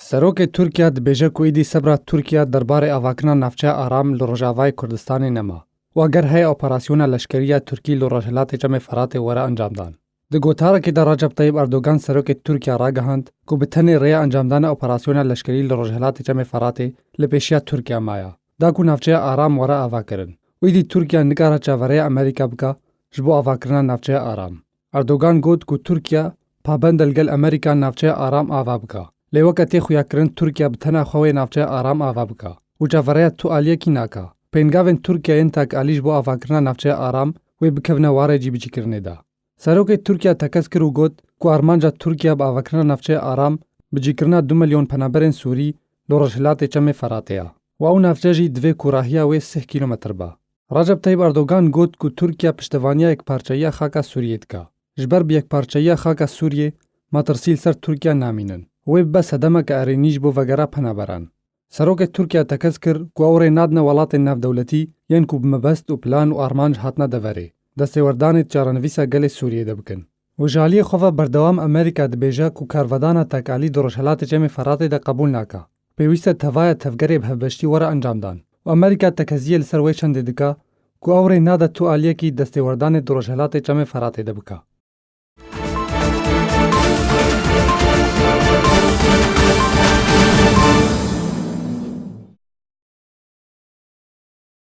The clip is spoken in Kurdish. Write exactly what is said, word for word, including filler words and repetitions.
Serokê Tirkiye dibêje ku êdî sebra Tirkiye derbarê avakirina navçeya Aram li Rojavayê Kurdistanê nema û eger heye operasyona leşkerî ya Tirkî li Rojhilatê Çemê Feratê were encamdan. Di gotarekê de Recep Tayyip Erdogan serokê Tirkiye ragihand ku bi tenê rêya encamdana operasyona leşkerî li Rojhilatê Çemê Feratê li pêşiya Tirkiye maye, da ku navçeya Aram were avakirin. Êdî Tirkiye nikare çaverêya Amerîka bike ji bo avakirina navçeya Aram. Erdogan got ku Tirkiye pabend e li gel Amerîka navçeya Aram ava bike. Lê weke tê xuyakirin Tirkiye bi tena xwe wê navçeya Aram ava bike û çaverêya tu aliyekî nake. Pêngavên Tirkiye yên tekalî ji bo avakirina navçeya Aram wê bikevine warê cîbicîkirinê de. Serokê Tirkiye tekez kir û got ku armanca Tirkiye bi avakirina navçeya Aram bicîkirina du milyon penaberên Sûrî li Rojhilatê Çemê Feratê ye. Wa ew navçe jî divê ku rahiya wê sih kîlometr be. Recep Tayyip Erdogan got ku Tirkiye piştevaniya yekparçeyiya xaka Sûriyê dike. Ji ber bi yekparçeyiya xaka Sûriyê metirsî li ser Tirkiye namînin. Wê bibe sedemeke erênî ji bo vegera penaberan. Serokê Tirkiye tekez kir ku ew rê nadine welatên navdewletî yên ku bi mebest û plan û armanc hatine deverê, destêwerdanê di çarenivîsa gelê Sûriyê de bikin. Û ji aliyê xwe ve berdewam Amerîka dibêje ku karvedana tekalî di Rojhilatê Çemê Feratê de qebûl nake. Pêwîst e tevaya tevgerê bi hevbeştî were encamdan û Amerîka tekeziyê li ser wê çendê dike ku ew rê nade tu aliyekî destêwerdanê di Rojhilatê Çemê Feratê de bike.